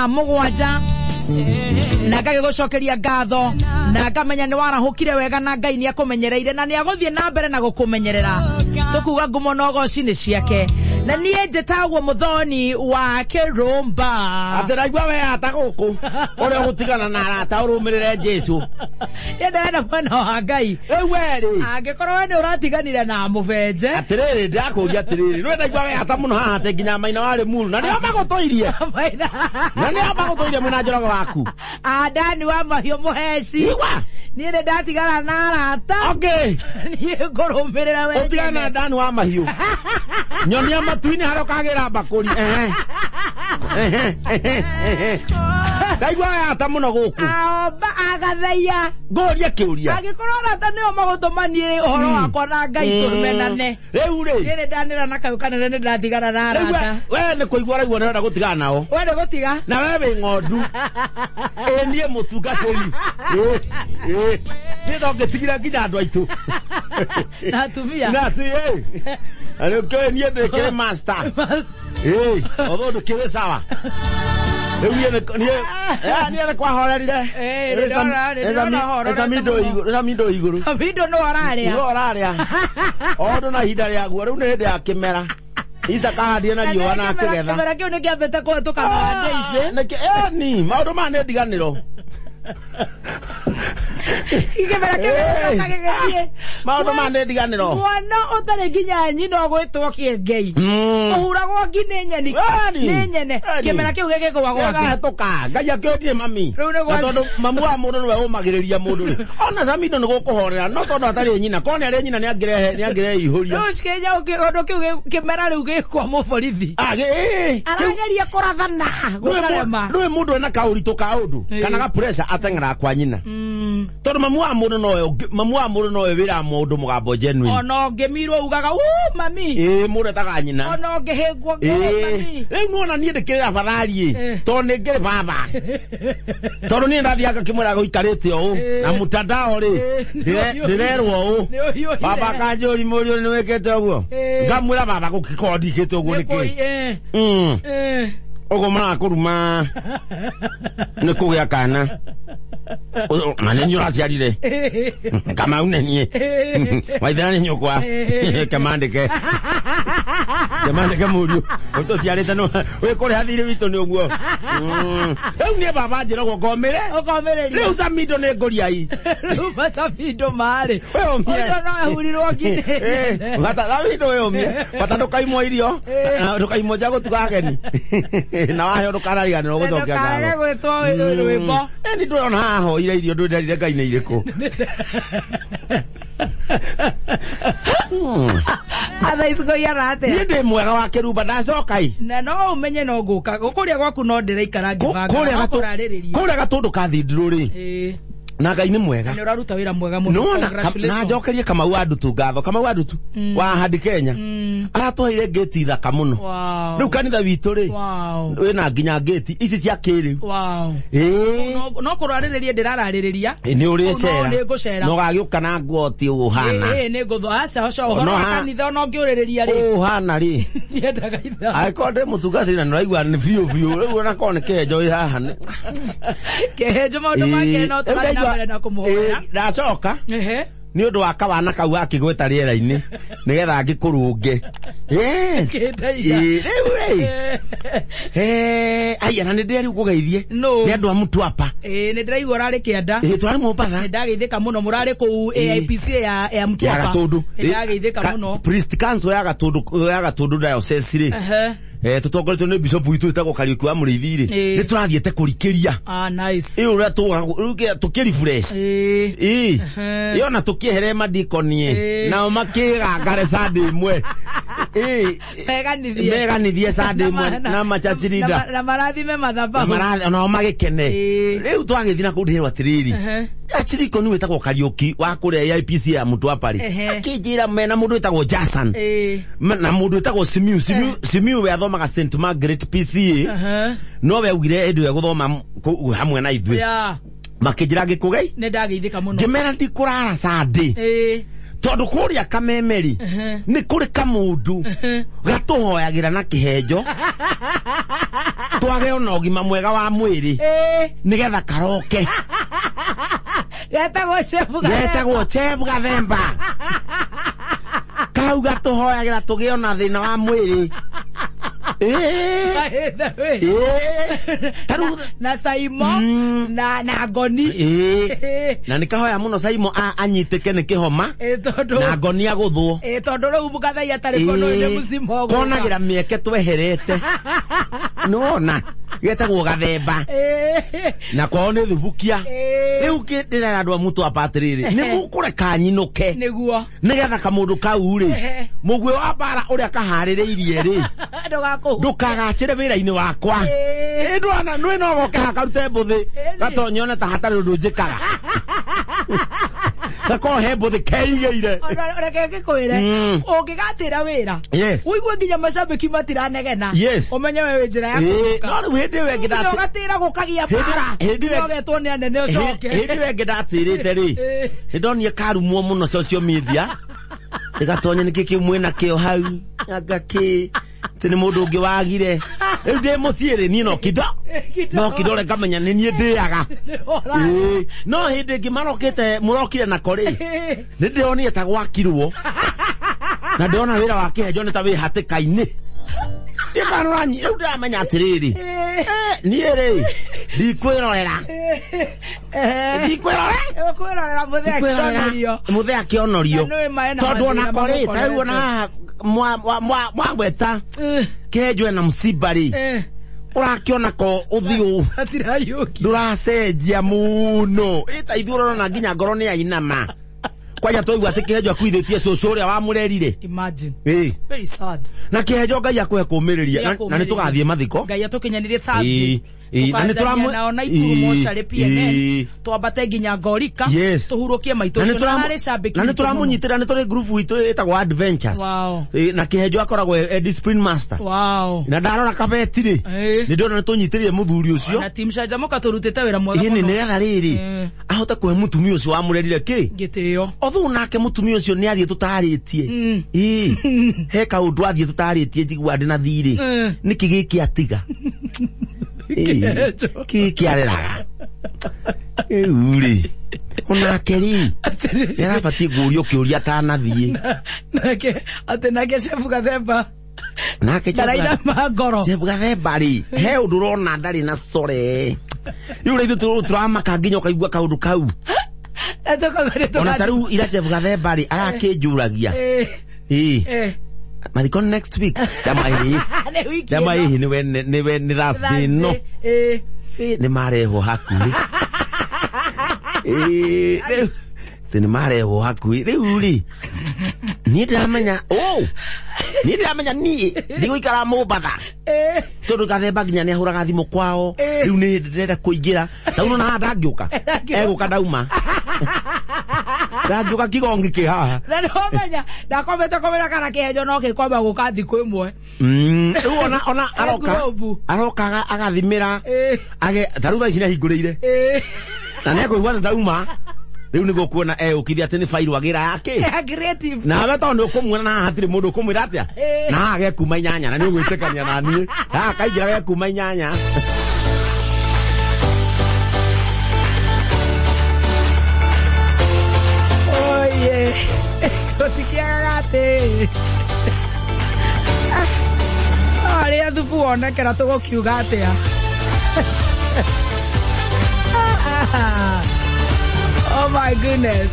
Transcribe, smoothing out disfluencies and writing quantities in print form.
7 na ngagĩgũcokeria ngatho na ngamenya nĩ warahũkire wega na Ngai nĩ akũmenyereire na nĩ agũthiĩ na mbere na gũkũmenyerera. Tũkuga ngumo na ũgoci nĩ ciake. Na niĩ njĩtagwo Mũthoni wa Kĩrũmba. Atĩ raigua we ata gũkũ ũrĩa ũgũtigana na arata ũrũmĩrĩre Jesu. Niĩ ndĩrenda mwena wa Ngai. Rĩu we rĩ, Angĩkorwo we nĩ ũratiganire na mũbenje, atĩrĩrĩ, ndĩrakũria atĩrĩrĩ, nĩwe ndaigua we ata mũno haha atĩ nginya Maina wa Limuru na nĩo magũtũirie, na nĩo magũtũirie mwĩna Njoroge waku. Adani wa mahiũ mũheci. Igua. Niĩ nĩ ndatigana na arata. Okay. Niĩ ngũrũmĩrĩra we Ũtigane na nyene. Dani wa mahiũ. Nyonia matu-inĩ harĩa ũkagĩra mbakũri. Ehe. Ehe, ehe, ehe. Ndaigua we ata mũno gũkũ. Aomba agathaia. Ngũrie kĩũria. Angĩkorwo arata nĩo magũtũma niĩ ũhoro wakwa na Ngai tũmenane. Rĩu rĩ, Niĩ nĩ ndanĩra na kayũ kanene nĩ ndatigana na rĩu arata. we nĩ kũigua ũraigua nĩũrenda gũtigana nao. We nĩ gũtiga. Na we wĩ ng'ondu. Ĩ niĩ mũtungatĩri. Ĩ, ĩ. Niĩ no ngĩtigire nginya andũ aitũ. Na atumia. Na ati ĩ. Na rĩu kĩũĩ niĩ ndĩkĩrĩ master. Ĩ, although ndũkĩrĩ sawa. Rĩu niĩ niĩ niĩ nĩ kwahorerire. Ĩ, nĩ ndĩrona hororete Ĩcamindo mũno. igũrũ, ĩcamindo igũrũ. Mindo no ararĩa. Nĩwe ũrarĩa. O ũndũ na ihinda rĩaguo, rĩu nĩ hĩndĩ ya kĩmera. Isaka ahandire na riũa na akĩgetha. Kĩmera kĩu nĩ kĩambĩte kũhetũka na Daisy. Nĩkĩ ĩni, maũndũ maya nĩ ndiganĩro. Kĩmera kĩu gĩgĩcoka gĩgĩthiĩ. Maũndũ maya nĩ ndiganĩro. Mwana ũtarĩ nginya nyina ũgwĩtwo kĩengei. Ũhuragwo ngi nĩ nyeni. Ĩni. Nĩ nyene. Ĩni. Kĩmera kĩu gĩgĩgũa gwake. Gĩgahĩtũka. Ngai akĩũndire mami. Rĩu nĩ Na gwa- tondũ mamu wa mũndũ nĩwe ũmagĩrĩria mũndũ rĩ. Ona Samido nĩ gũkũhorera, no tondũ atarĩ nyina, korwo nĩ arĩ nyina nĩ angĩrehe nĩ angĩrehe ihũria. Rĩu cikĩnya ũndũ kĩu kĩmera rĩu gĩkwa mũborithi. Ah, ĩ, kĩu- Arageria kũrathana gũkarema. Nĩũĩ mũndũ ena kaũritũ ka ũndũ Ĩĩ. kana ga pressure ateng'eraga kwa nyina. Tondũ mamu wa mũndũ nowe mamu wa mũndũ nowe wĩraga mũndũ mũgambo genuine. Ona ũngĩmirwo ugaga uu mami. Ĩĩ mũndũ etaga nyina. Ona ũngĩhĩngwo Ĩĩ, mami. rĩu nĩwona niĩ ndĩkĩrĩ abathari ĩ Eh. tondũ nĩ ngĩrĩ baba tondũ niĩ ndathiaga ngĩmwĩra gũikarĩte ũũ na mtandao rĩ Eh, ndĩrerwo ũũ nĩ ũhiũhire. baba kanjũri mũriũ nĩ wĩkĩte ũguo Eh. ngamwĩra baba gũkĩkorwo ndikĩte ũguo Nĩ nĩkĩ kũi- eh, eh. Ũguo marakũruma nĩ kũgĩa kana na nĩ niĩ ũraciarire Kamau nĩ niĩ Waithera nĩ nyũkwa kemandĩke kemandĩke mũriũ ũtũciarĩte wĩ kũrĩha thirĩ witũ nĩ ũguo. Rĩu niĩ baba njĩra ũguo ngomĩre. Ũkomĩrĩria. Rĩu Samido nĩ ngũriai. Rĩu macabindo marĩ. We ũmie. Ũcio no ahurirwo nginya. Eh, bata Samido we ũmie bata ndũkaimwo irio na ndũkaimwo nja gũtuga ageni na waheo ndũkanariganĩrwo gũcokia Ndũkarege ngatho. gwĩtwo rwĩmbo. Ĩni ndũrona haha hoire irio ndũnderire Ngai nĩ irĩkũ. Atha icikoiara Niĩ atĩa? ndĩ mwega wa kĩrumba ndacoka i. Na no ũmenye no ngũka. Kũrĩa gwaku no ndĩraikara ngĩbanga. Kũrĩa No gatũ- kũrarĩrĩria. kũrĩa gatũndũ ka thindirũ rĩ Ĩĩ. na Ngai nĩ mwega. Na nĩ ũraruta wĩra mwega mũno. Nĩwona na Congratulations. njokerie Kamau wa Ndutu ngatho. Kamau wa Ndutu wa Hadi Kenya aratwaire ngĩti thaka mũno. Wow. Rĩu kanitha witũ rĩ Wow. wĩna nginya ngĩti ici cia kĩrĩu. Wow. Ĩĩ. No kũrarĩrĩria ndĩrararĩrĩria. Nĩ ũrĩcera. No nĩ ngũcera. Na ũgagĩũka na nguo ti ũhana. Ĩĩ nĩ ngũthwo. Aca aca ũhoro No wa ha- kanitha ona ũngĩũrĩrĩria rĩ. Ũhana rĩ. Ndiendaga ithaa. Angĩkorwo ndĩ mũtungatĩri na nĩũraigua nĩ biũ biũ rĩu ona korwo nĩ kĩhenjo wĩ haha nĩ- Kĩhenjo maũndũ make no Ĩĩ, tũrathiĩ na rĩu mbere na kũmũhoera. Ĩĩ, ndacoka Ehe. nĩ ũndũ wa kawana kau akĩgweta rĩera-inĩ nĩgetha ngĩkũrũnge. Yes. Kĩndaira. Ĩĩ, rĩu rĩ. Eh, aya na nĩ ndĩrĩ kũgeithie. No. Nĩ andũ a Mtwapa. Ĩĩ nĩ ndĩraigua ũrarĩ kĩanda. Ĩĩ twarĩ Mombatha. Nĩ ndageithĩka mũno mũrarĩ kũu Ĩĩ. AIPC ya ya Mtwapa. Ya Gatũndũ. Nĩ ndageithĩka mũno. Priest Council ya Gatũndũ ya Gatũndũ Diocese rĩ. Ehe. Eh, tũtongoretio nĩ bishop witũ wĩtagwo Kariũki wa Mũrĩithi rĩ. Ĩĩ. Nĩ tũrathiĩte kũrikĩria. Ah, nice. Ĩĩ ũrĩa tũgaga rĩu tũkĩri fresh. Ĩĩ. Ĩĩ. Ehe. Ĩĩ ona tũkĩehere madikoni Ĩĩ. nao makĩgangare Sunday ĩmwe. Ĩĩ. Meganithie. Meganithie Sunday ĩmwe na machachi leader. Na marathime Na mathabahu. onao magĩkene. Ĩĩ. Rĩu twagĩthiĩ na kũu ndĩrerwo atĩrĩrĩ. Ehe. Achiriko nĩ wĩtagwo Kariũki wa kũrĩa AIPC ya Mtwapa rĩ. Ehe. Akĩnjĩra mena mũndũ wĩtagwo Jason. Ĩĩ. Na mũndũ wĩtagwo Simiu. Simiu Simiu we athomaga St Margaret PCA. Ehe. No we augire hĩndĩ ĩyo gũthoma kũu hamwe na ithuĩ. Yeah. Makĩnjĩra ngĩkũgei. Nĩ ndageithĩka mũno. Ngĩmera ndikũrara Sunday. Ĩĩ. Tondu kuria kamemeri ni kuri kamundu gatuhoyagira na kihenjo twage ona ugima mwega wa mwiri nigetha karoke getagwo Chef Gathemba kau gatuhoyagira tugie ona thina wa mwiri na Saimo na Ngoni na nikahoya muno Saimo anyitike ni kihoma na Ngoni aguthwo tondu riu mugathai atari kono ni mucimo konagira mieke tweherete nona getagwo Gathemba na kwao ni thubukia riu ndira andu a mutu apatiriri ni mukureka nyinuke niguo nigetha kamundu kau ri mugwe wa bara uria kahaririirie ri ndukagacire wira-ini wakwa ndwana nwi no goke hakarute mbuthi gatonyone ta hatari undu njikaga gakohe mbuthi keigeire reke ngikwire ungigatira wira uigue nginya macambiki matiranegena umenye we njira ya kuruka no riu hindi we ngidatira gukagia bara ugetwo ni anene ucoke hindi we ngidatirite ri nindonire karumwo muno social media tigatonye niki kiu mwina kio hau anga ki ti ni mundu ungi wagire riu ndi mucii ri nie no kindo no kindore ngamenya ni nie ndiaga no hindi ingi marokite murokire nako ri ni ndironire ta gwakirwo na ndirona wira wa kihenjo ni ta wi hatika-ini ndikanũranyi riu ndiramenya atiriri nie ri ndikwirorera ndikwirorera muthe akionorio tondu onako ri ta riu ona mwagweta kihenjo ena msiba ri urakiona ko uthiu nduracenjia muno ita ithuĩ ũrona nginya ngoro nĩ yainama kwanja twaigua atĩ kihenjo akuithĩtie cũcũ ũrĩa wamũrerire. Imagine. Very sad. Na kihenjo Ngai akũhe kũũmĩrĩria na nĩ tũgathiĩ mathiko Ngai atũkinyanĩrie Thursday na nĩ nao na Ikuru mocarĩ PNN twambate nginya Ngorika tũhurũkie maitũ ũcio na arĩ cambĩki na nĩ tũramũnyitĩra nĩ tũrĩ group itũ ĩtagwo Adventures na kihenjo akoragwo e discipline master. Na ndarora kabeti rĩ nĩ ndĩrona nĩ tũnyitĩrĩire mũthuri ũcio na team Canjamũka tũrutĩte wĩra mwega mũno nĩgetha rĩrĩ ahote kũhe mũtumia ũcio wamũrerire kĩ gĩtĩo othu nake mũtumia ũcio nĩ athiĩ tũtarĩtie he kaũndũ athiĩ tũtarĩtie njigua ndĩ na thirĩ nĩkĩ gĩkĩ atiga kĩ areraga rĩu rĩ onake rĩ nĩarabatiĩ kũũrio kĩũria atanathiĩ atĩ nake Chef Gathemba nake ndarainama ngoro Chef Gathemba rĩ he ũndũ ũrona ndarĩ na core rĩu rĩ ithuĩ tũramaka nginya ũkaigua kaũndũ kau ona ta rĩu ira Chef Gathemba rĩ arakĩnjũragia mathiko next week ndamaĩhi nĩwe nĩ Thursday no nĩ marehwo hakuhĩ nĩ marehwo hakuhĩ rĩu rĩ niĩ ndĩramenya niĩ ndĩramenya niĩ ndigũikara Mombatha tondũ Gathemba nginya nĩ ahũraga thimũ kwao rĩu nĩ ndĩrenda kũingĩra ta ũrona haha ndangĩũka egũka ndauma ndangĩũka kigongi kĩ haha na nĩwamenya ndakomete kũmenya kana kĩhenjo no gĩkwamba gũka thikũ ĩmwe rĩu ona aroka agathimĩra ta rĩu thaa ici nĩahingũrĩire na nĩekũigua atĩ ndauma rĩu nĩguo kuona eũkithia atĩ nĩ bairũ agĩra yake nawe tondũ nĩ ũkũmuona na haha hatirĩ mũndũ ũkũmwĩra atĩa na haha gekuma inyanya na nĩ ũgwĩtĩkania na niĩ haha kaingĩra gekuma inyanya. Gũtikĩagaga atĩ arĩa thubu wonekera tũgũkiuga atĩa. Oh my goodness.